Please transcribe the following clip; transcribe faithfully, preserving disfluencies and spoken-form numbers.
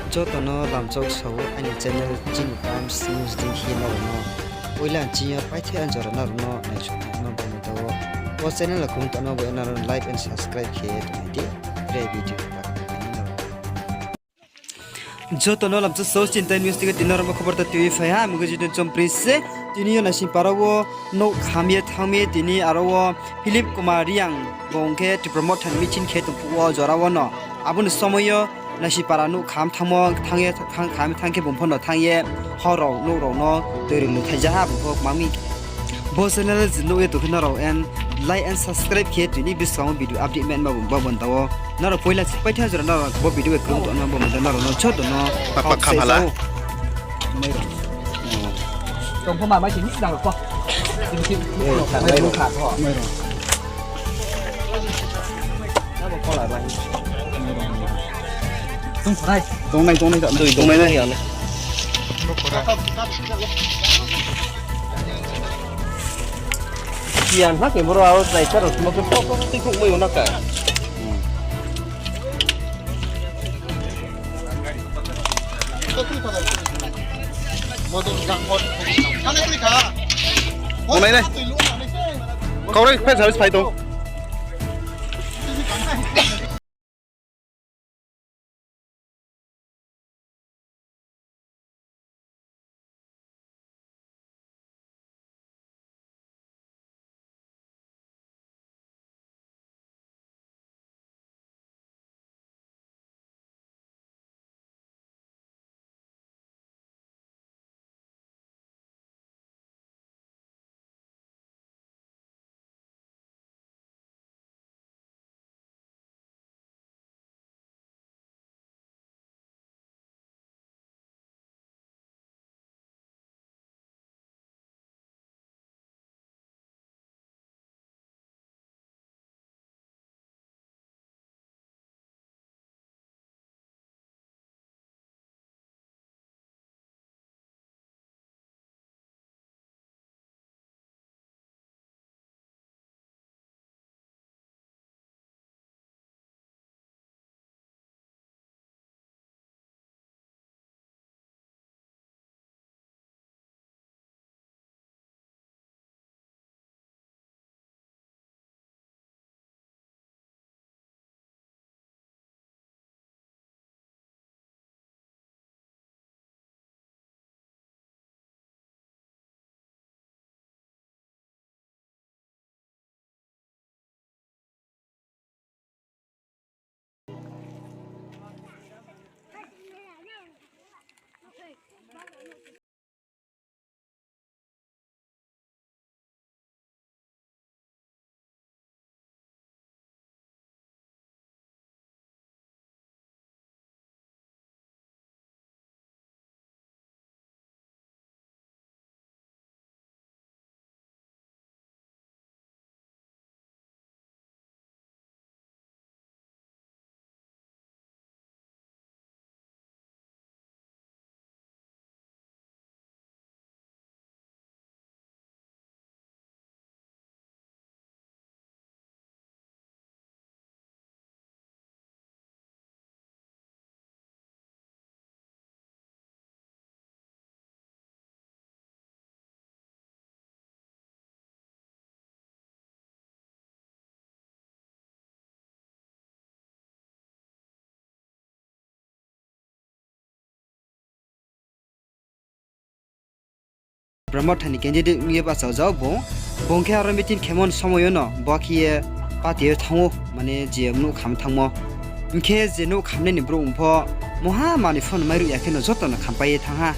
Joto no lamchok sao aini channel Chini Times News dei khe nrao no poila chini yo paithai anjora nrao no naisong no bamui tao. Bo channel a kung tongma bo nrao like and subscribe khe tong di. Tre video pa khe nrao. Joto no lamchok sao Chini Times News dei khe tini nrao bo khobor ta tui phai ha, mungkhe Jiten Chompri se. Tini yo Naisingpara wo nouh kham ye thanng mi, tini aro wo Philip Kumar Reang bung khe Tipra Motha ni miching khe tong phuh wo jora wo no. Abo ni somoi yo Naisingpara nouh kham thanngmo, thanng ye, thanng kham thanng khe bung pho no thanng ye, hor rao, nouh rao no tui rao luthaija ha, bung pho kmang mi. Bo channel je nuh ye tong khe nrao like and subscribe khe tini buskang wo video update man ma bung ba bung tao. Nrao poila paithai jora nrao bo video bai krung tongma bo mda nrao no joto no pak pak kham hala. Tong pho ma mai sini sdang ko. Tong nai, tong nai, tong nai, tong nai na hiya na. Kiyan ha ke boro aro try charo simo ke pok pok tui khuk moi na ka. Onai nai. Kau rai fan service phai tong. Tipra Motha ni candidate ong ye bahcha jao bung. Bung khe aro meeting khemo ni somoi yo no bo khe ye party yo thanng ou, mane je nouh kham thanngmo. Hing khe je nouh khamnai ni brouh ong pho, mungha manoi phone mairuh ya khe no joto no khampai ye thanng ha.